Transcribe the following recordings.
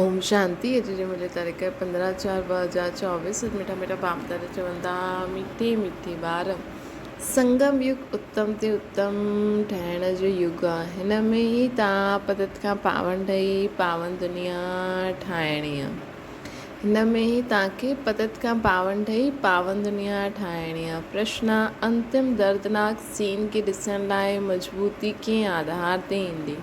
اوم شانتي اڄ جي ملي تاريخ 15 4 2024 اڄ مٺا مٺا باپ دادا چون ٿا مٺي مٺي ٻار سنگم يگ اتم تي اتم ٺهڻ جو يگ آ هن ۾ ئي تان پتت کان پاون ٺهي پاون دنيا ٺاهڻي آ هن ۾ ئي تان کي پتت کان پاون ٺهي پاون دنيا ٺاهڻي آ پرشن انتم دردناڪ سين کي ڏسڻ لاء مضبوطي ڪنهن آڌار تي ايندي؟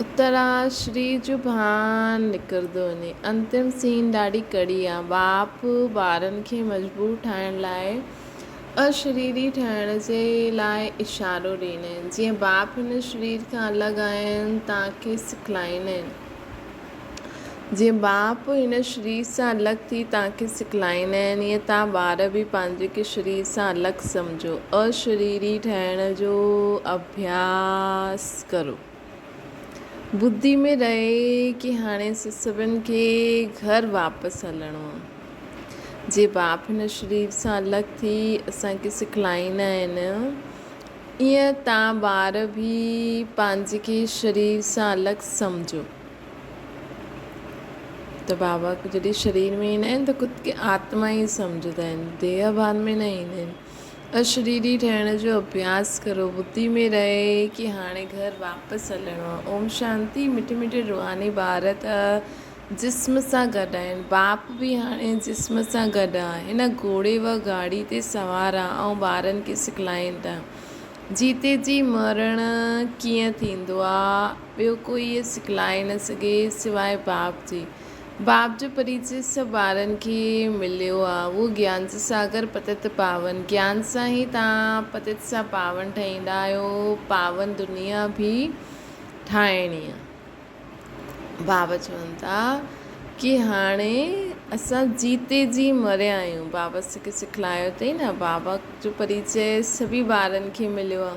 اترا شرير جو ڀان نڪرندو وڃي. انتم سين ڏاڍي ڪڙي آ. باپ ٻارن کي مجبور ٺاهڻ لاء اشريري ٺهڻ جي لاء اشارو ڏيندا آهن. جيئن باپ هن شرير کان الڳ آهن تان کي سکلائيندا آهن. جيئن باپ هن شرير سان الڳ ٿي تان کي سکلائيندا آهن ايئن تان ٻار به پنهنجي کي شرير سان الڳ سمجهو. اشريري ٺهڻ جو اڀياس ڪرو. ٻڌي ۾ رهي ڪي هاڻي سسبن کي گهر واپس هلڻو آ. جي باپ هن شرير سان الڳ ٿي اسان کي سکلائيندا آهن ايئن تان ٻار به پنهنجي کي شرير سان الڳ سمجهو. ته بابا جڏهن شرير ۾ ايندا آهن ته خود کي آتما ئي سمجهندا آهن ديهه ڀان ۾ نه ايندا آهن. اشريري ٺهڻ جو اڀياس ڪرو. ٻڌي ۾ رهي ڪي هاڻي گهر واپس هلڻو آ. اوم شانتي مٺي مٺي روحاني ٻار ته جسم سان گڏ آهن. باپ به هاڻي جسم سان گڏ آ. هن گهوڙي و گاڏي تي سوار آ ۽ ٻارن کي سکلائين ٿا. جيتي جي مرڻ ڪيئن ٿيندو آ. ٻيو ڪوئي اهي سکلائي نه سگهي سواء باپ جي. باپ جو پريچي سڀ ٻارن کي مليو آ. اهو گيان جو ساگر پتت پاون. گيان سان ئي توهان پتت سان پاون ٺهيندا آهيو. پاون دنيا به ٺاهڻي آ. بابا چون ٿا ڪي هاڻي اسان جيتي جي مريا آهيون. بابا اسان کي سکلايو اٿئي نه. بابا جو پريچي سڀئي ٻارن کي مليو آ.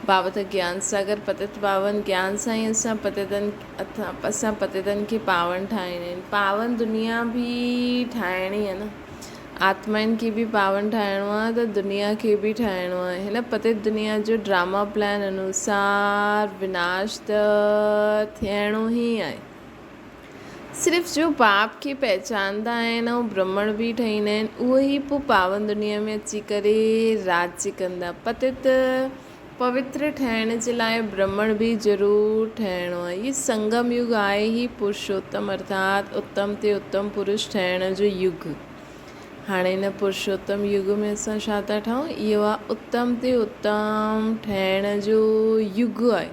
بابا ته گيان ساگر پتت پاون گيان سان ئي اسان پتتن اسان پتتن کي پاون ٺاهڻا آهن پاون دنيا به ٺاهڻي آهي نه آتمائن کي به پاون ٺاهڻو آهي ته دنيا کي به ٺاهڻو آهي هن پتت دنيا جو ڊراما پلان انوسار وناش ته ٿيڻو ئي آهي. صرف جو پاپ کي پهچاندا آهن ۽ برهمڻ به ٺهيندا آهن، اهي ئي پوء پاون دنيا ۾ اچي ڪري راڄ ڪندا. پتت پوتر ٺهڻ جي لاء برهمڻ به ضرور ٺهڻو آهي. هي سنگم يگ آهي ئي پرشوتم ارٿات اتم تي اتم پرش ٺهڻ جو يگ. هاڻي هن پرشوتم يگ ۾ اسان ڇا ٿا ٺاهون؟ اهو آهي اتم تي اتم ٺهڻ جو يگ آهي.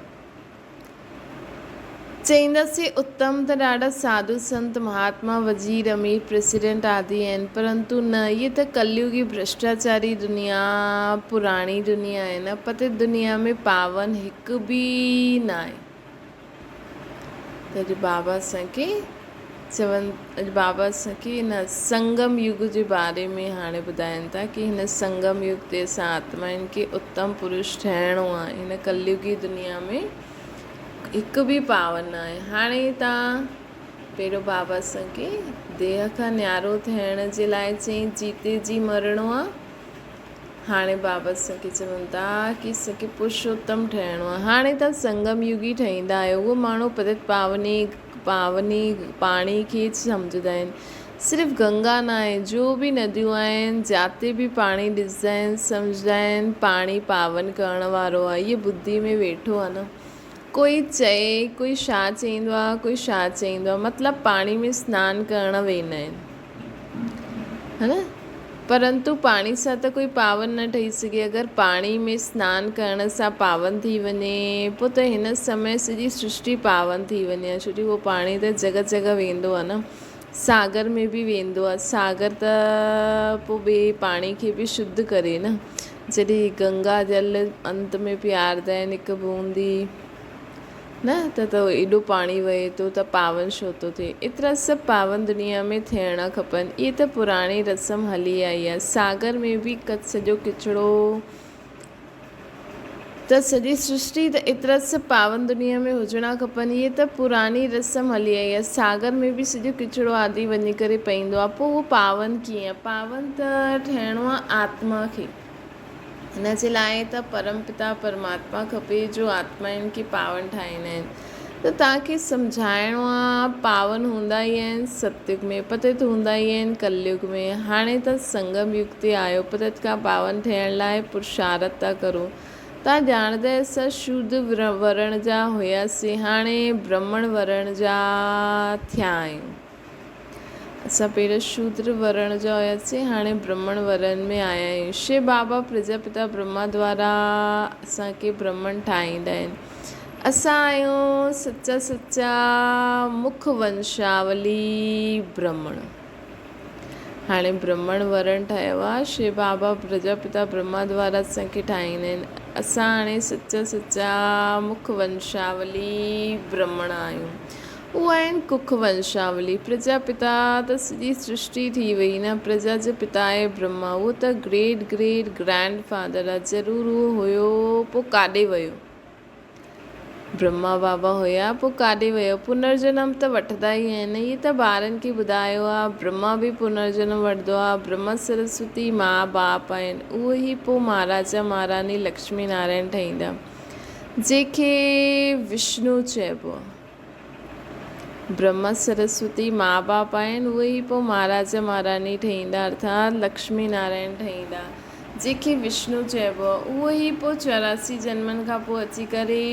چئينداسين اتم ته ڏاڍا ساڌو سنت، مهاتما، وزير، امير، پريزيڊنٽ آدي آهن، پرنتو نه، هيء ته ڪليوگي ڀرشٽاچاري دنيا، پراڻي دنيا آهي نه، پتت دنيا ۾ پاون هڪ به ناهي. ته اڄ بابا اسان کي چون، اڄ بابا اسان کي هن سنگم يگ جي باري ۾ هاڻي ٻڌائين ٿا ڪي هن سنگم يگ تي اسان آتمائن کي اتم پرش ٺهڻو آهي. هن ڪليوگي دنيا ۾ هڪ به پاون نه آهي. هاڻي تان پهريون بابا اسان کي ديهه کان نيارو ٿيڻ جي لاء چئين جيتي جي مرڻو آهي. هاڻي بابا اسان کي چون ٿا ڪي اسان کي پرشوتم ٺهڻو آهي. هاڻي تان سنگم يگي ٺهيندا آهيو. اهو ماڻهو پتت پاوني پاوني پاڻي کي سمجهندا آهن. صرف گنگا ناهي جو به نديون آهن جاتي به پاڻي ڏسندا آهن سمجهندا آهن پاڻي پاون ڪرڻ وارو آهي. اهي ٻڌي ۾ ويٺو آهي نه. ڪوئي چئي ڪوئي ڇا چئيندو آهي ڪوئي ڇا چئيندو آهي مطلب پاڻي ۾ سنان ڪرڻ ويندا آهن. ها نه؟ پرنتو پاڻي سان ته ڪوئي پاون نه ٺهي سگهي. اگر پاڻي ۾ سنان ڪرڻ سان پاون ٿي وڃي پوء ته هن سمي سڄي سرشٽي پاون ٿي وڃي ها ڇو جو اهو پاڻي ته جڳهه جڳهه ويندو آهي نه ساگر ۾ به ويندو آهي ساگر ته پوء ٻئي پاڻي کي به شڌ ڪري نه جڏهن گنگا جل انت ۾ پياردا آهن هڪ بوندي نه ته ته ايڏو پاڻي وهي ٿو ته پاون ڇو ٿو ٿئي؟ ايترا سڀ پاون دنيا ۾ ٿيڻا کپن. اهي ته پراڻي رسم هلي آئي آهي. ساگر ۾ به ڪچ سڄو ڪچڙو ته سڄي سرشٽي ته ايترا سڀ پاون دنيا ۾ هجڻا کپن. اهي ته پراڻي رسم هلي آئي آهي. ساگر ۾ به سڄو ڪچڙو آدي وڃي ڪري پئيندو آهي. پوء اهو پاون ڪيئن؟ پاون ته ٺهڻو آهي آتما کي. ان جي لاء ته پرم پتا پرماتما کپي جو آتمائن کي پاون ٺاهيندا آهن. ته توهان کي سمجهائڻو آ، پاون هوندا ئي آهن ستيگ ۾، پتت هوندا ئي آهن ڪليگ ۾. هاڻي ته سنگم يگ تي آهيو، پتت کان پاون ٺهڻ لاء پرشارٿ ٿا ڪرو. توهان ڄاڻندا آهيو اسان شود ورڻ جا هياسين، هاڻي برهمڻ ورڻ جا ٿيا آهيون. اسان پهريان شودر ورڻ جا هياسين، هاڻي برهمڻ ورڻ ۾ آيا آهيون. شو بابا پرجاپتا برهما دوارا اسان کي برهمڻ ٺاهيندا آهن. اسان آهيون سچا سچا مک ونشاولي برهمڻ. هاڻي برهمڻ ورڻ ٺهيو آهي. شو بابا پرجاپتا برهما دوارا اسان کي ٺاهيندا آهن. اسان هاڻي سچا سچا مک ونشاولي برهمڻ آهيون. هو آهن ڪک ونشاولي. پرجا پتا ته سڄي سرشٽي ٿي وئي نه. پرجا جو پتا آهي برهما. اهو ته گريٽ گريٽ گرينڊ فادر آهي. ضرور اهو هيو پوء ڪاڏي ويو؟ برهما بابا هيا پوء ڪاڏي ويو؟ پنرجنم ته وٺندا ئي آهن نه. هي ته ٻارن کي ٻڌايو آهي. برهما به پنرجنم وٺندو آهي. برهما سرسوتي ماء باپ آهن. اهو ئي پوء مهاراجا مهاراني لڪشمي نارائڻ ٺهيندا. جنهن کي وشنو چئبو آهي. برهما سرسوتي ماء باپ آهن، اهي ئي پوء مهاراجا مهاراني ٺهيندا ارٿات لڪشمي نارائڻ ٺهيندا، جنهن کي وشنو چئبو آهي، اهو ئي پوء 84 جنمن کان پوء اچي ڪري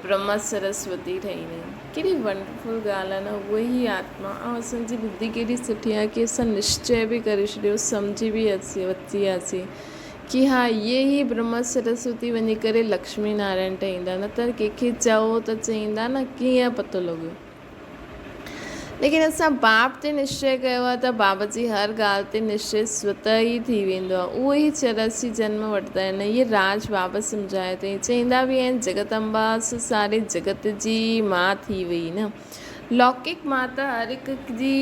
برهما سرسوتي ٺهيندا آهن. ڪيڏي ونڊرفل ڳالهه آهي نه، اهي ئي آتما ۽ اسان جي ٻڌي ڪيڏي سٺي آهي ڪي اسان نشچي به ڪري ڇڏيو، سمجهي به اچي وياسين. ڪي ها اهي ئي برهما سرسوتي وڃي ڪري لڪشمي نارائڻ ٺهيندا نه ته ڪنهن کي چئو ته چئيندا نه ڪيئن پتو لڳو. ليڪن اسان باپ تي نشچي ڪيو آهي ته باب جي هر ڳالهه تي نشچي سوته ئي ٿي ويندو آهي اهو ئي 84 جنم وٺندا آهن اهي راز باب سمجهايو اٿئي چئيندا به آهن جڳت امبا سو ساري جڳت جي ماء ٿي وئي نه. لوڪڪ ماتا هر هڪ جي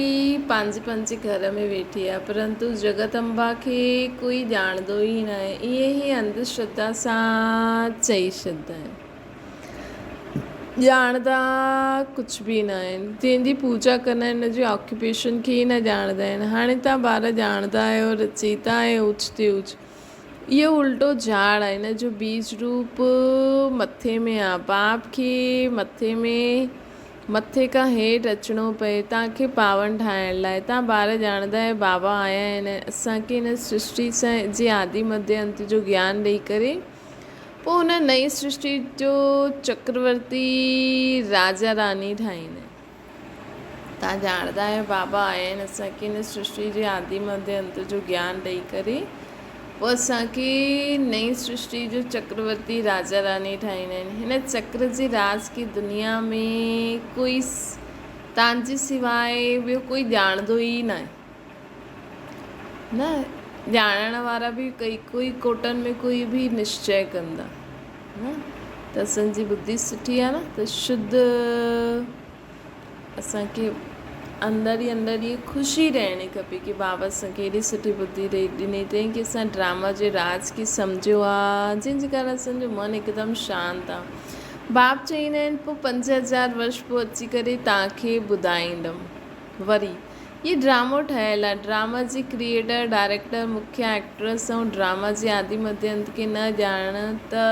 پنهنجي پنهنجي گهر ۾ ويٺي آهي، پرنتو جڳت امبا کي ڪوئي ڄاڻندو ئي ناهي. ائين ئي انڌ شرڌا سان چئي ڇڏندا آهن. ڄاڻندا ڪجهه به ناهن. جنهن جي پوڄا ڪندا آهن ان جي آڪيوپيشن کي ئي نه ڄاڻندا آهن. هاڻي توهان ٻار ڄاڻندا آهيو رچيتا آهي اوچ تي اوچ. اهو الٽو جهاڙ آهي، ان جو بيج روپ مٿي ۾ آ. باپ کي مٿي ۾ مٿي کان هيٺ اچڻو پئي، تان کي پاون ٺاهڻ لاء. تان ٻار ڄاڻندا آهيو بابا آيا آهن ۽ اسان کي هن سرشٽي سان جي آدي مڌي انت جو گيان ڏئي ڪري پوء هن نئين سرشٽي جو چڪرورتي راجا راڻي ٺاهيندا آهن. توهان ڄاڻندا آهيو بابا آيا آهن اسان کي هن سرشٽي جي آدي مڌي انت جو گيان ڏئي ڪري پوء اسان کي نئين سرشٽي جو چڪرورتي راجا راني ٺاهيندا آهن هن چڪر جي راز کي دنيا ۾ ڪوئي توهان جي سواء ٻيو ڪوئي ڄاڻندو ئي ناهي نه ڄاڻڻ وارا به ڪئي ڪوئي ڪوٽن ۾ ڪوئي به نشچي ڪندا نه ته اسان جي ٻڌي سٺي آهي نه ته شڌ اسان کي اندر ئي اندر اها خوشي رهڻي کپي ڪي بابا اسان کي ايڏي سٺي ٻڌي ڏئي ڏني اٿئي ڪي اسان ڊراما جي راز کي سمجهيو آهي جنهن جي ڪارڻ اسان جو من هڪدم شانت آهي باپ چئيندا آهن پوء 5000 ورش پوء اچي ڪري توهان کي ٻڌائيندم وري هي ڊرامو ٺهيل آهي. ڊراما جي ڪريئيٽر، ڊائريڪٽر، مکيه ايڪٽرس ۽ ڊراما جي آدي مڌي انت کي نه ڄاڻڻ ته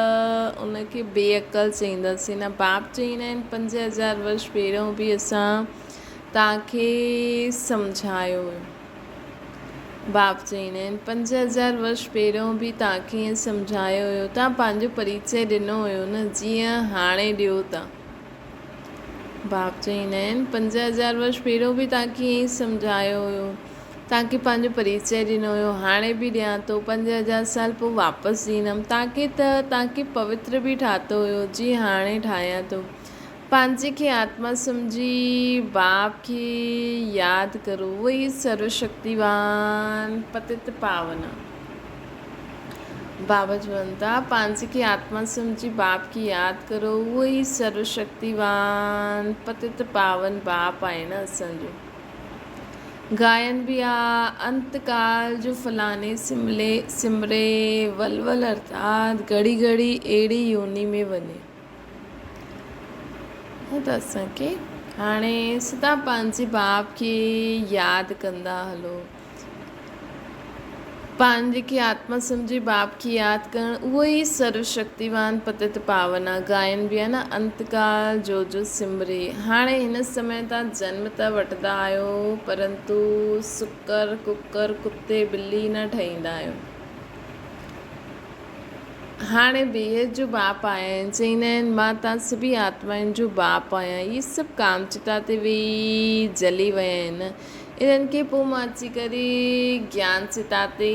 ان کي بي عقل چئينداسين نه باپ چئيندا آهن 5000 ورش پهريون به اسان توهان کي سمجهايو هيو. باپ چئيندا آهن 5000 ورش پهريون به توهان کي ائين سمجهايو هيو توهان پنهنجو پريچئه ڏنو هيو نه جيئن هاڻي ڏيو ٿا. باپ چئيندا آهن، 5000 ورش پهريون به توهان کي ائين ئي سمجهايو هيو، توهان کي پنهنجو پريچئه ڏنو هيو، هاڻي به ڏيان ٿو، 5000 سال پوء واپس ڏيندم، توهان کي ته توهان کي پوتر به ٺاتو هيو، جيئن هاڻي ٺاهيان ٿو. پنهنجي کي آتما سمجهي باپ کي ياد ڪرو، اهو ئي سرو شڪتيوان پتت پاون آهي. بابا چون ٿا، پنهنجي کي آتما سمجهي باپ کي ياد ڪرو، اهو ئي سرو شڪتيوان پتت پاون باپ آهي نه اسان جو. گائن به آ، انت ڪال جو فلاڻي سملي سمري ولول ارٿات گهڙي گهڙي اهڙي يوني ۾ وڃي. ته اسان کي هاڻي سدا پنهنجي باپ کي ياد ڪندا هلو. پنهنجي کي آتما سمجهي باپ کي ياد ڪرڻ اهو ئي سرو شڪتيوان پتت پاون آ. ڳائن به آ نه انت ڪال جو جو سمري. هاڻي هن سمي تان جنم ته وٺندا آهيو پرنتو سڪر، ڪڪر، ڪتي، ٻلي نه ٺهيندا آهيو. هاڻي بيحد جو باپ آيا آهن. چئيندا آهن مان تان سڀئي آتمائن جو باپ آهيان. اهي سڀ ڪام چتا تي ويهي جلي ويا آهن. انهن کي پوء مان اچي ڪري گيان چتا تي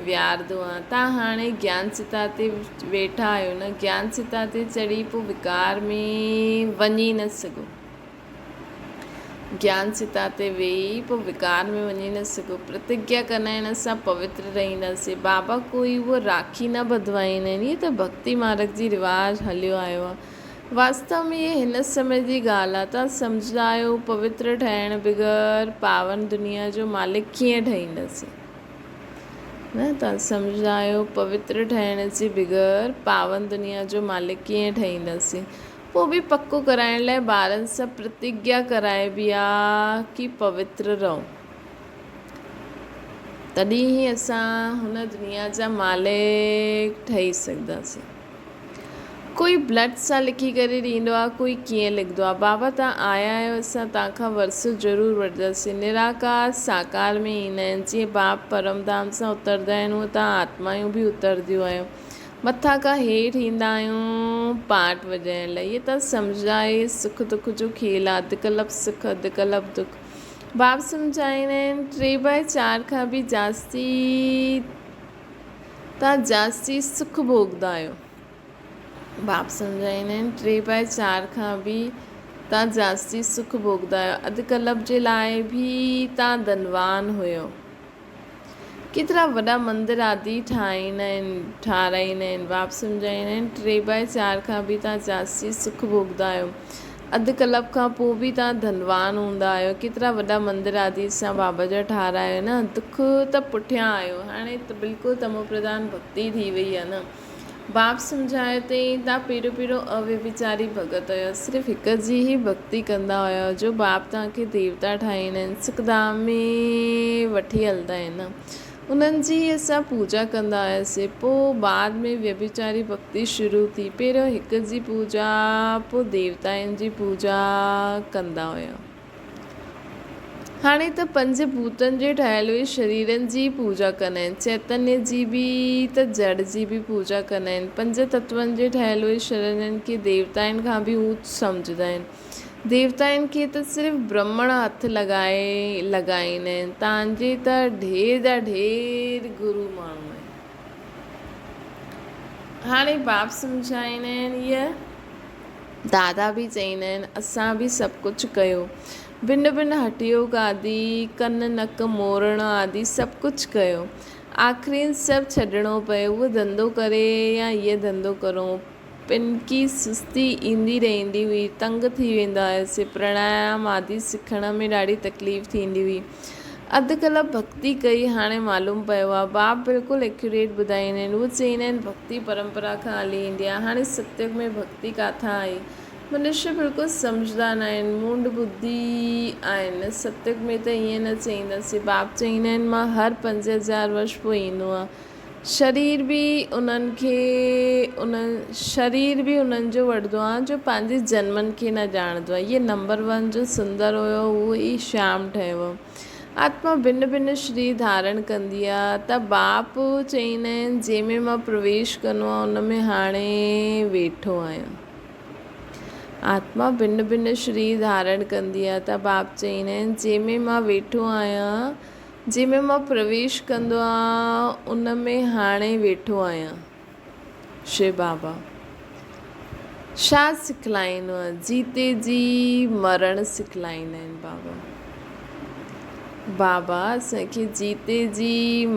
ويهاردو آهيان. تان هاڻي گيان چتا تي ويٺا آهيو نه، گيان چتا تي چڙهي پوء وڪار ۾ وڃي نه سگهو. گيان چتا تي ويهي پوء وڪار ۾ وڃي نه سگهو. پرتگيا ڪندا آهن اسان پوتر رهنداسين. بابا ڪوئي اهو راکي نه ٻڌوائيندا آهن. هيء ته ڀڳتي مارگ جي رواج هليو آيو آهي. واستو ۾ هيء هن سمي جي ڳالهه آ. توهان سمجهندا آهيو پوتر ٺهڻ بغير پاون دنيا جو مالڪ ڪيئن ٺهينداسين؟ نه توهان سمجهندا آهيو پوتر ٺهڻ جي بغير پاون دنيا جو مالڪ ڪيئن ٺهينداسين؟ پوء به پڪو ڪرائڻ لاء ٻارن سان پرتگيا ڪرائبي آ ڪي پوتر رهو. تڏهن ئي اسان هن دنيا جا مالڪ ٺهي سگهنداسين. ڪوئي بلڊ سان لکي ڪري ڏيندو آ ڪوئي ڪيئن لکندو آ بابا تان آيا آهيو اسان تان کان ورثو ضرور وٺنداسين نراڪار ساڪار ۾ ايندا آهن جيئن باپ پرم ڌام سان اتردا آهن هونئن تان آتمايون به اترنديون آهيو مٿان کان هيٺ ايندا آهيون پاٽ وڄائڻ لاء اهي تان سمجهندا آهيو هي سک دک جو کيل آ اڌ ڪلپ سک اڌ ڪلپ دک باپ سمجهائيندا آهن ٽي باء چار کان به جاستي توهان جاستي سک ڀوڳندا آهيو. باپ سمجهائيندا آهن، ٽي باء چار کان به توهان جاستي سک ڀوڳندا آهيو. اڌ ڪلپ جي لاء به توهان ڌنوان هيو. ڪيترا وڏا مندر آدي ٺاهيندا آهن، ٺاراهيندا آهن. باپ سمجهائيندا آهن، ٽي باء چار کان به توهان جاستي سک ڀوڳندا آهيو. اڌ ڪلپ کان پوء به توهان ڌنوان هوندا آهيو. ڪيترا وڏا مندر آدي سان بابا جا ٺارايو نه. دک ته پٺيان آيو. هاڻي ته بلڪل تموپرڌان ڀڳتي ٿي وئي آهي نه. باپ سمجهايو اٿئي توهان پهريون پهريون اويڀچاري ڀڳت هيو. صرف هڪ جي ئي ڀڳتي ڪندا هيو جو باپ توهان کي ديوتا ٺاهيندا آهن. سک ڌام ۾ وٺي هلندا آهن نه. انهن جي ئي اسان پوڄا ڪندا هياسين. پوء بعد ۾ ويڀچاري ڀڳتي شروع ٿي. پهريون هڪ جي پوڄا، پوء ديوتائن جي پوڄا ڪندا هيا. هاڻي ته پنج ڀوتن جي ٺاهيل اهي شريرن جي ئي پوڄا ڪندا آهن. چيتنيه جي به ته جڙ جي به پوڄا ڪندا آهن. پنج تتون جي ٺاهيل اهي شريرن کي ديوتائن کان به اوچ سمجهندا آهن. ديوتائن کي ته صرف برهمڻ هٿ لڳائي لڳائيندا آهن، تان جي ته ڍير جا ڍير گرو ماڻهو آهن. هاڻي باپ سمجهائيندا آهن هيء دادا به چئيندا آهن اسان به سڀ ڪجهه ڪيو. ڀن ڀن هٺ يوگ آدي، ڪن نڪ موڙڻ آدي سڀ ڪجهه ڪيو. آخرين سڀ ڇڏڻو پيو. اهو ڌنڌو ڪري يا هيء ڌنڌو ڪرون. پنڪي سستي ايندي رهندي هئي، تنگ ٿي ويندا هياسين، پراڻايام آدي سکڻ ۾ ڏاڍي تڪليف ٿيندي هئي. اڌ ڪلاڪ ڀڳتي ڪئي، هاڻي معلوم پيو آ. باپ بلڪل ايڪيوريٽ ٻڌائيندا آهن. هو چئيندا آهن ڀڳتي پرمپرا کان هلي ايندي آ، هاڻي ستيگ ۾ ڀڳتي ڪاٿان آئي؟ منشي بلڪل سمجهدار ناهن، مونڊ ٻڌي آهن. ستيگ ۾ ته ائين نه چئينداسين. باپ چئيندا آهن مان هر 5000 ورش پوء ايندو آهيان. شرير به انهن کي انهن شرير به انهن جو وٺندو آهي جو پنهنجي جنمن کي نه ڄاڻندو آهي. هيء نمبر ون جو سندر هيو اهو ئي شيام ٺهيو. آتما ڀن ڀن شرير ڌارڻ ڪندي آهي ته باپ چئيندا آهن جنهن ۾ مان پرويش ڪندو آهيان ان ۾ هاڻي ويٺو آهيان. آتما ڀن ڀن شرير ڌارڻ ڪندي آهي ته باپ چئيندا آهن جنهن ۾ مان ويٺو آهيان جنهن ۾ مان پرويش ڪندو آهيان ان ۾ هاڻي ويٺو آهيان. شو بابا ڇا سکلائيندو آهي؟ جيتي جي مرڻ سکلائيندا آهن بابا. بابا اسان کي جيتي جي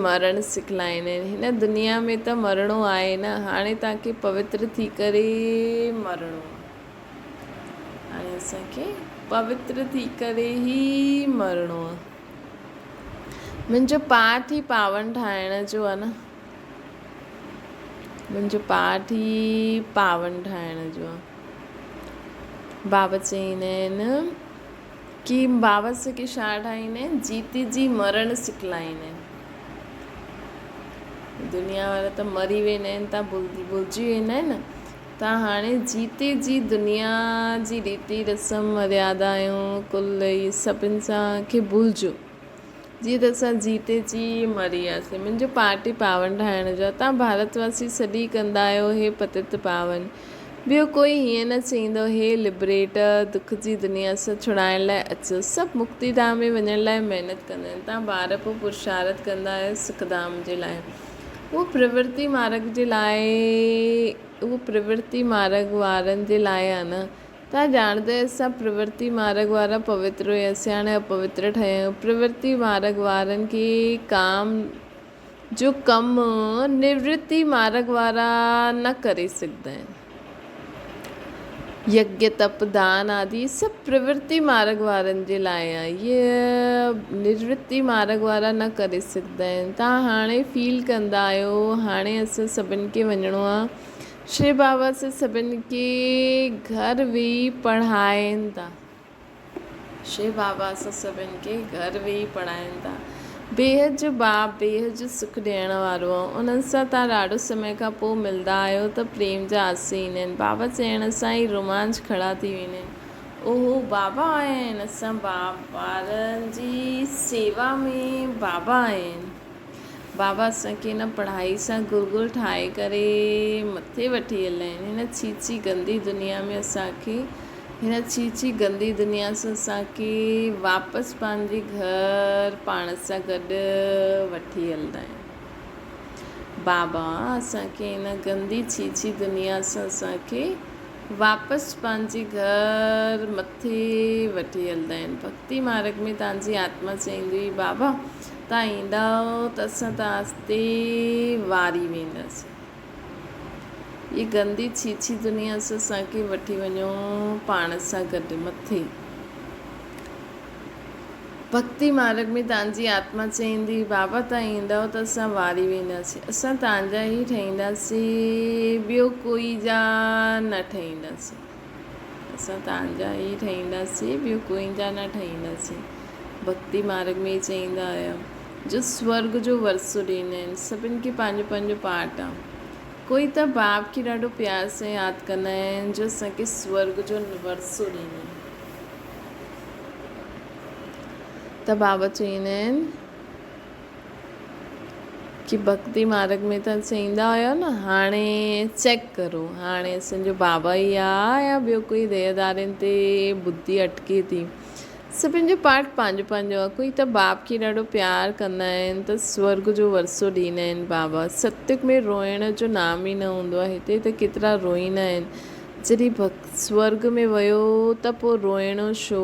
مرڻ سکلائيندا آهن. هن دنيا ۾ ته مرڻو آهي نه، هاڻي توهان کي پوتر ٿي ڪري مرڻو آهي. هاڻي اسان کي پوتر ٿي ڪري ئي مرڻو آهي. منهنجو پاٺ ئي پاون ٺاهڻ جو آ نه. منهنجو پاٺ ئي پاون ٺاهڻ جو آ. بابا چئيندا آهن ڪي بابا سکي ڇا ٺاهيندا آهن جيتي جي مرڻ سکلائيندا آهن. دنيا وارا ته مري ويندا آهن تان ڀلجي ويندا آهن نه. تان هاڻي جيتي جي دنيا جي ريتي رسم مريادايون ڪل اهي سڀ انسان کي ڀلجو. جيئن ته اسان جيتي جي مري وياسين. منهنجو پارٽي پاون ٺاهڻ جو آهي. توهان ڀارت واسي سڏ ئي ڪندا آهيو هي پتت پاون. ٻيو ڪوئي هيئن نه چئيندو هي لبريٽر دک جي دنيا سان ڇڙائڻ لاء اچو. سڀ مڪتي ڌام ۾ وڃڻ لاء محنت ڪندا آهن. توهان ٻار پوء پرشارٿ ڪندا آهيو سک ڌام جي لاء. اهو پرورتي مارڳ جي لاء اهو پرورتي مارڳ وارن جي لاء آهي نه. توهان ڄاڻندا آهيو اسان پرورتي مارڳ وارا پوتر هياسين هاڻي اپوتر ٺهيا آهيون. پرورتي مارڳ وارن کي ڪام جو ڪم نورتي مارڳ وارا نه ڪري سگهندا آهن. يگيه، تپ، دان آدي سڀ پرورتي مارڳ وارن جي لاء آهي. اهي نورتي مارڳ وارا نه ڪري سگهندا آهن. توهان هاڻي فيل ڪندا آهيو هاڻي اسان سڀن کي وڃڻو آهي. شري بابا سي سڀن کي گهر ويهي پڙهائين ٿا. شري بابا سي سڀن کي گهر ويهي پڙهائين ٿا. بيحد جو باپ بيحد جو سک ڏيڻ وارو آهي. انهن سان توهان ڏاڍو سمي کان پوء ملندا آهيو ته پريم جا آسو ايندا آهن. بابا چئڻ سان ئي رومانچ کڙا ٿي ويندا آهن. اوهو بابا آيا آهن. اسان ٻارن جي سيوا ۾ بابا آيا آهن. بابا اسان کي هن پڙهائي سان گرگل ٺاهي ڪري مٿي وٺي هليا آهن. هن ڇي ڇي گندي دنيا ۾ اسان کي هن ڇي ڇي گندي دنيا سان اسان کي واپس پنهنجي گهر پاڻ سان گڏ وٺي هلندا آهن. بابا اسان کي هن گندي ڇي ڇي دنيا سان اسان کي واپس پنهنجي گهر مٿي وٺي هلندا آهن. ڀڳتي مارڳ ۾ توهان جي آتما چئيندي هئي بابا توهان ايندؤ ته اسان توهان تي واري وينداسين. هيء گندي ڇيڇي دنيا سان اسان کي وٺي وڃو پاڻ سان گڏ مٿي. ڀڳتي مارڳ ۾ توهان جي آتما چئيندي، بابا توهان ايندؤ ته اسان واري وينداسين. اسان توهان جا ئي ٺهينداسين، ٻيو ڪوئي جا نه ٺهينداسين. اسان توهان جا ئي ٺهينداسين، ٻيو ڪوئي جا نه ٺهينداسين. ڀڳتي مارڳ ۾ ئي چئيندا هيا، جو سورڳ جو ورثو ڏيندا آهن، سڀن کي پنهنجو پنهنجو پارٽ آ. ڪوئي ته باپ کي ڏاڍو پيار سان ياد ڪندا آهن، جو اسان کي سورڳ جو ورثو ڏيندا آهن. ته بابا چئيندا آهن ڪي ڀڳتي مارڳ ۾ ته چئيندا هيا نه هاڻي چيڪ ڪرو هاڻي اسان جو بابا ئي آ يا ٻيو ڪوئي ديهدارين تي ٻڌي اٽڪي ٿي. سڀن جو پارٽ پنهنجو پنهنجو آ. ڪوئي ته باپ کي ڏاڍو پيار ڪندا آهن ته سورڳ جو ورثو ڏيندا آهن بابا ستيگ ۾ روئڻ جو نام ئي نه هوندو آ هتي ته ڪيترا روئيندا آهن جڏهن ڀڳت سورڳ ۾ ويو ته پوء روئڻو ڇو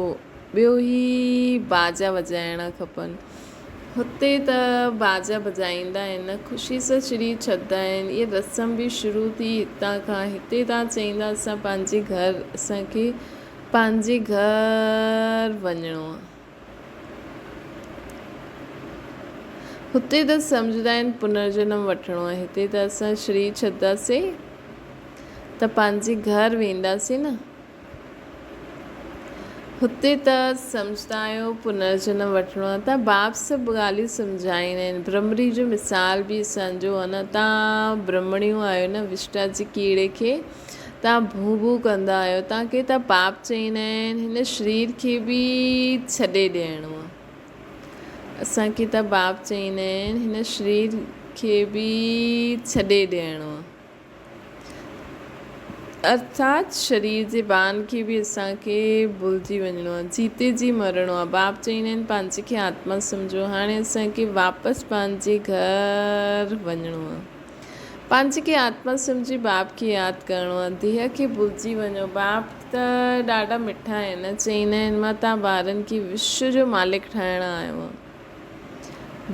ٻيو هي باجا وڄائڻا کپن. هتي ته باجا وڄائيندا آهن، خوشي سان چري ڇڏندا آهن. اها رسم به شروع ٿي هتان کان. هتي تان چئيندا اسان پنهنجي گهر اسان کي پنهنجي گهر وڃڻو آهي. هتي ته سمجهندا آهن پنرجنم وٺڻو آهي. هتي ته اسان شرير ڇڏنداسين ته پنهنجي گهر وينداسين نه. هتي ته سمجهندا آهيو پنرجنم وٺڻو آهي ته باپ سڀ ڳالهيون سمجهائيندا آهن. برهمڻي جو مثال به اسان جو آهي نه توهان برهمڻيون آهيو نه وشٽا جي ڪيڙي کي توهان ڀون ڀون ڪندا آهيو توهان کي ته باپ چئيندا آهن هن شرير کي به ڇڏي ڏيڻو آهي. اسان کي ته باپ چئيندا آهن هن شرير کي به ڇڏي ڏيڻو آهي. ارٿات شرير جي ٻانهن کي به اسان کي ڀلجي وڃڻو آهي، جيتي جي مرڻو آهي. باپ چئيندا آهن پنهنجي کي آتما سمجهو، هاڻي اسان کي واپس پنهنجي گهر وڃڻو آهي. پنهنجي کي آتما سمجهي باپ کي ياد ڪرڻو آهي. ديهه کي ڀلجي وڃو. باپ ته ڏاڍا مٺا آهن، چئيندا آهن مان توهان ٻارن کي وشو جو مالڪ ٺاهڻ آيو آهيان.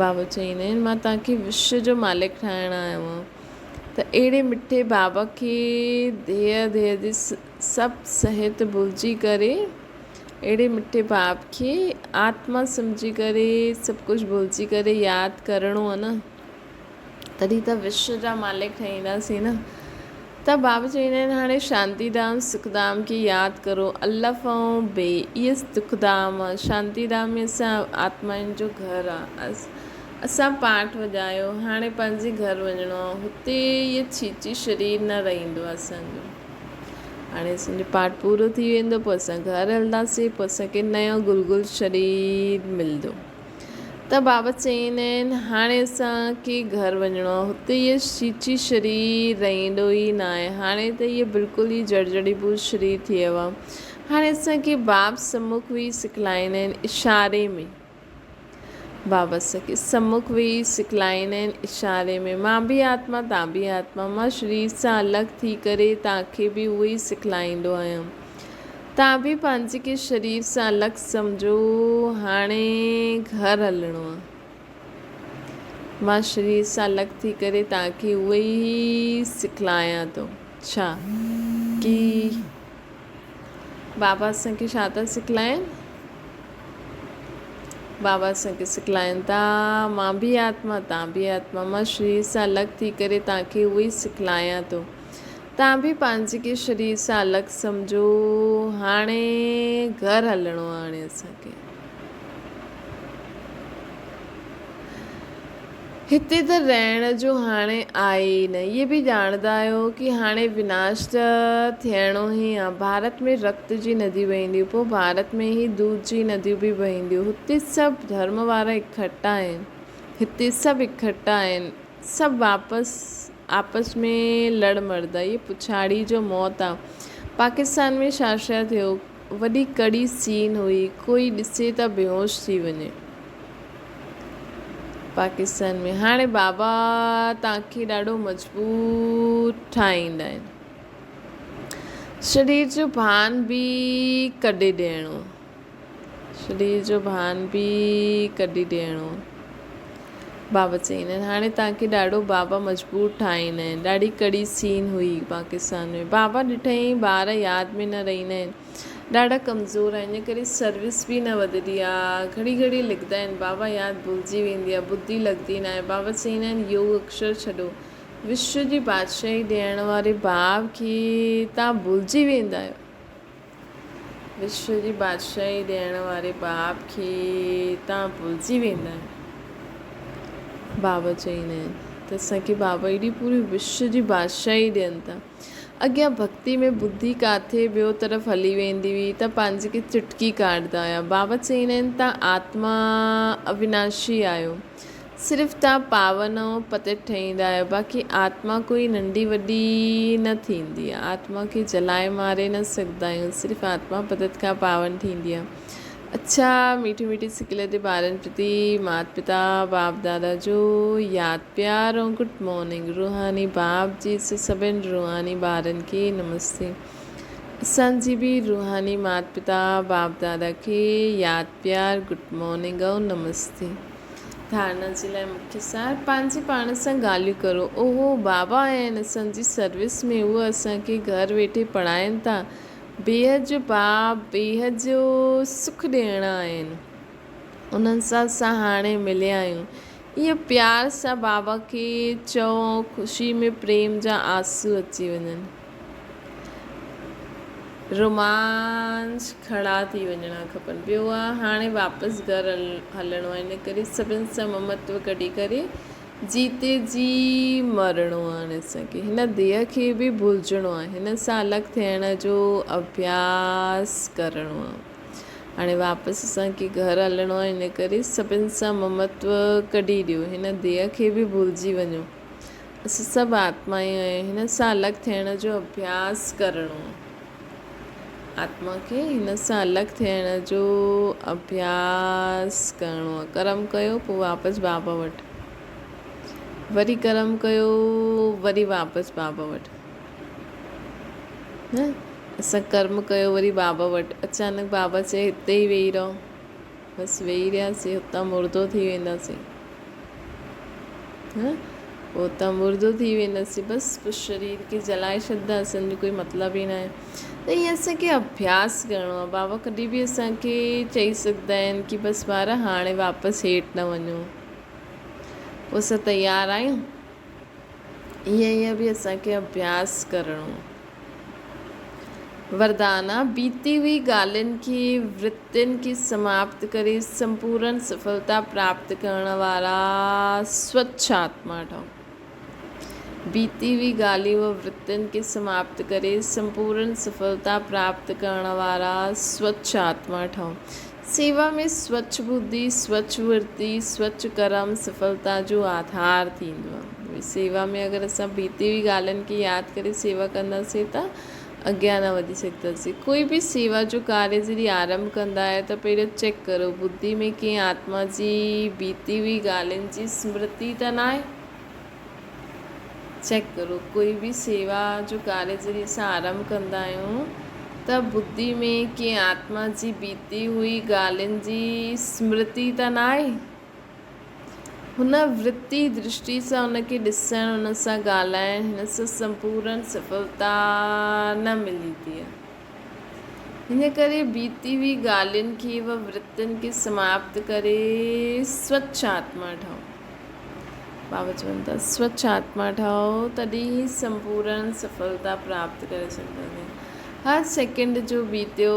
بابا چئيندا آهن مان توهان کي وشو جو مالڪ ٺاهڻ آيو آهيان. ته اهڙي مٺي بابا کي ڌيء ڌيء جي سڀ صحت ڀلجي ڪري اهڙي مٺي باپ کي آتما سمجهي ڪري سڀ ڪجهه ڀلجي ڪري ياد ڪرڻو آهي نه تڏهن ته وشو جا مالڪ ٺهينداسين نه ته بابا چئيندا آهن هاڻي شانتي ڌام سک ڌام کي ياد ڪرو الف ۽ بي اهي سک ڌام آهي شانتي ڌام ۾ اسان آتمائن جو گهر آهي. اسان پاٺ وڄايو، هاڻي پنهنجي گهر وڃڻو آ. هتي هيء ڇيچي شرير نه رهندو اسان جو. هاڻي اسان جو پاٺ پورو ٿي ويندو، پوء اسان گهر هلنداسين، پوء اسان کي نيو گلگل شرير ملندو. ته بابا چئيندا آهن، هاڻي اسان کي گهر وڃڻو آ، هتي هيء ڇيچي شرير رهندو ئي ناهي. هاڻي ته هيء بلڪل ئي جڙجڙيڀوت شرير ٿي ويو آ. هاڻي اسان کي باب سمک ويهي سکلائيندا آهن، اشاري ۾. بابا سکي سمک ويهي سکلائيندا آهن اشاري ۾، مان به آتما تان به آتما، مان شرير سان الڳ ٿي ڪري تان کي به اهو ئي سکلائيندو آهيان. تان به پنهنجي کي شرير سان الڳ سمجهو، هاڻي گهر هلڻو آهي. مان شرير سان الڳ ٿي ڪري تان کي اهو ئي سکلايان ٿو. ڇا؟ ڪي بابا اسان کي ڇا ٿا سکلائين؟ بابا اسان کي سکلائين ٿا، مان به آتما، تان به آتما، مان شرير سان الڳ ٿي ڪري تان کي اهو ئي سکلايان ٿو. تان به پنهنجي کي شرير سان الڳ سمجهو. هاڻي گهر هلڻو آهي هاڻي اسان کي. هتي ته رهڻ جو هاڻي آهي ئي نه. اهي به ڄاڻندا آهيو ڪي هاڻي وناش ته ٿيڻو ئي آ. ڀارت ۾ رت جي نديون وهنديون، پوء ڀارت ۾ ئي دوڌ جي نديون به وهنديون. هتي سڀ ڌرم وارا اڪٺا آهن. هتي سڀ اڪٺا آهن. سڀ واپس آپس ۾ لڙ مردا. اهي پڇاڙي جو موت آ. پاڪستان ۾ ڇا ڇا ٿيو. وڏي ڪڙي سين هئي. ڪوئي ڏسي ته بيهوش ٿي وڃي. پاڪستان ۾ هاڻي بابا توهان کي ڏاڍو مضبوط ٺاهيندا آهن. شرير جو ڀان به ڪڍي ڏيڻو. شرير جو ڀان به ڪڍي ڏيڻو. بابا چئيندا آهن هاڻي توهان کي ڏاڍو بابا مضبوط ٺاهيندا آهن. ڏاڍي ڪڙي سين هئي پاڪستان ۾. بابا ڏٺائين ٻار ياد ۾ نه رهندا آهن. ڏاڍا ڪمزور آهن ان ڪري سروس به نه وڌندي آ گهڙي گهڙي لکدا آهن بابا ياد ڀلجي ويندي آ ٻڌي لڳندي ناهي بابا چئيندا آهن يوگ اڪشر ڇڏو وشو جي بادشاهي ڏيڻ واري باب کي تان ڀلجي ويندا آهيو وشو جي بادشاهي ڏيڻ واري باب کي تان ڀلجي ويندا آهيو بابا چئيندا آهن ته اسان کي بابا ايڏي پوري وشو جي بادشاهي ڏين ٿا. اڳيان ڀڳتي ۾ ٻڌي ڪاٿي ٻيو طرف هلي ويندي هئي ته پنهنجي کي چٽڪي ڪاٽندا هيا. بابا چئيندا آهن تان آتما اويناشي آهيو. صرف تان پاون ۽ پتيت ٺهيندا آهيو باقي آتما ڪوئي ننڍي وڏي نه ٿيندي آهي. آتما کي جلائي ماري نه سگهندا آهيون. صرف آتما پتيت کان پاون ٿيندي آهي. اڇا ميٺي ميٺي سڪل تي ٻارن پرتي مات پتا باپ دادا جو ياد پيار ۽ گڊ مارننگ روحاني باپ جي سڀن روحاني ٻارن کي نمستي اسان جي به روحاني مات پتا باپ دادا کي ياد پيار گڊ مارننگ ۽ نمستي ڌارنا جي لاء مکيه سار پنهنجي پاڻ سان ڳالهيون ڪرو اوهو بابا آهن اسان جي سروس ۾ هو اسان کي گهر ويٺي پڙهائين ٿا بيحد جو باب بيحد جو سک ڏيڻا آهن. انهن سان اسان هاڻي مليا آهيون. ائين پيار سان بابا کي چئو ۽ خوشي ۾ پريم جا آنسو اچي وڃن. رومانچ کڙا ٿي وڃڻا کپن. ٻيو آ هاڻي واپس گهر هلڻو آهي ان ڪري سڀن سان ممتو ڪڍي ڪري جيتي جي مرڻو آ هاڻي اسان کي. هن ديهه کي به ڀلجڻو آ. هن سان الڳ ٿيڻ جو اڀياس ڪرڻو آ. هاڻي واپس اسان کي گهر هلڻو آ ان ڪري سڀن سان ممتو ڪڍي ڏيو. هن ديهه کي به ڀلجي وڃو. اسان سڀ آتمائون آهيون. هن سان الڳ ٿيڻ جو اڀياس ڪرڻو آ. آتما کي هن سان الڳ ٿيڻ جو اڀياس ڪرڻو آهي. ڪرم ڪيو پوء واپس بابا وٽ. وري ڪرم ڪيو وري واپس بابا وٽ. نه اسان ڪرم ڪيو وري بابا وٽ. اچانڪ بابا چئي هتي ئي ويهي رهو. بس ويهي رهياسين هتان مردو ٿي وينداسين. نه پوء اتان مردو ٿي وينداسين بس پوء شرير کي جلائي ڇڏنداسين ان جو ڪوئي مطلب ئي ناهي ته ائين اسان کي اڀياس ڪرڻو آهي بابا ڪڏهن به اسان کي چئي سگهندا آهن ڪي بس ٻار هاڻي واپس هيٺ نه وڃو پوء اسان تيار آهيون ائين ائين به اسان کي اڀياس ڪرڻو آهي. وردانا، بيتي هئي ڳالهين کي، ورتين کي سماپت ڪري سمپورن سڦلتا پراپت ڪرڻ وارا سوڇ آتما ٺهو. بيتي هئي ڳالهين و ورتين کي سماپت ڪري سمپورن سڦلتا پراپت ڪرڻ وارا سوڇ آتما ٺهو. سيوا ۾ سوڇ ٻڌي، سوڇ ورتي، سوڇ ڪرم سڦلتا جو آڌار ٿيندو آهي. سيوا ۾ اگر اسان بيتي هئي ڳالهين کي ياد ڪري سيوا ڪنداسين ته اڳيان نه وڌي سگهنداسين. ڪوئي به سيوا جو ڪاريه جڏهن آرنڀ ڪندا آهيو ته پهريون چيڪ ڪرو ٻڌي ۾ ڪنهن آتما جي بيتي هئي ڳالهين جي سمرتي ته ناهي. چيڪ ڪرو ڪوئي به سيوا جو ڪاريه جڏهن اسان آرنڀ ڪندا آهيون ته ٻڌي ۾ ڪنهن آتما جي بيتي هئي ڳالهين جي سمرتي ته ناهي. هن ورتي درشٽي سان ان کي ڏسڻ، ان سان ڳالهائڻ، هن سان سمپورن سڦلتا نه ملي ٿي. ان ڪري بيتي هئي ڳالهين کي و ورتين کي سماپت ڪري سوڇ آتما ٺهو. بابا چون ٿا سوڇ آتما ٺهو تڏهن ئي سمپورن سڦلتا پراپت ڪري سگهنداسين. هر سيڪنڊ جو بيتيو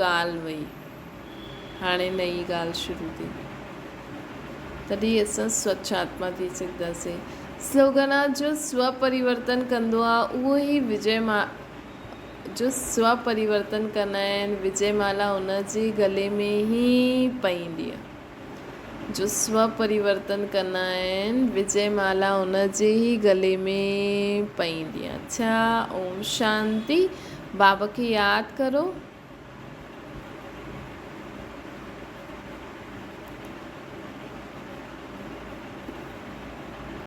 ڳالهه وئي. هاڻي نئين ڳالهه شروع ٿي. تڏهن اسان سوڇ آتما ٿي سگهنداسين. سلوگن آ جو سو پريورتن ڪندو آ اهو ئي وجي ما جو سو پريورتن ڪندا آهن وجي مالا ان جي گلي ۾ ئي پئيندي آ. جو سو پريورتن ڪندا آهن وجي مالا ان جي ئي گلي ۾ پئيندي آ. اڇا اوم شانتي. بابا کي ياد ڪرو.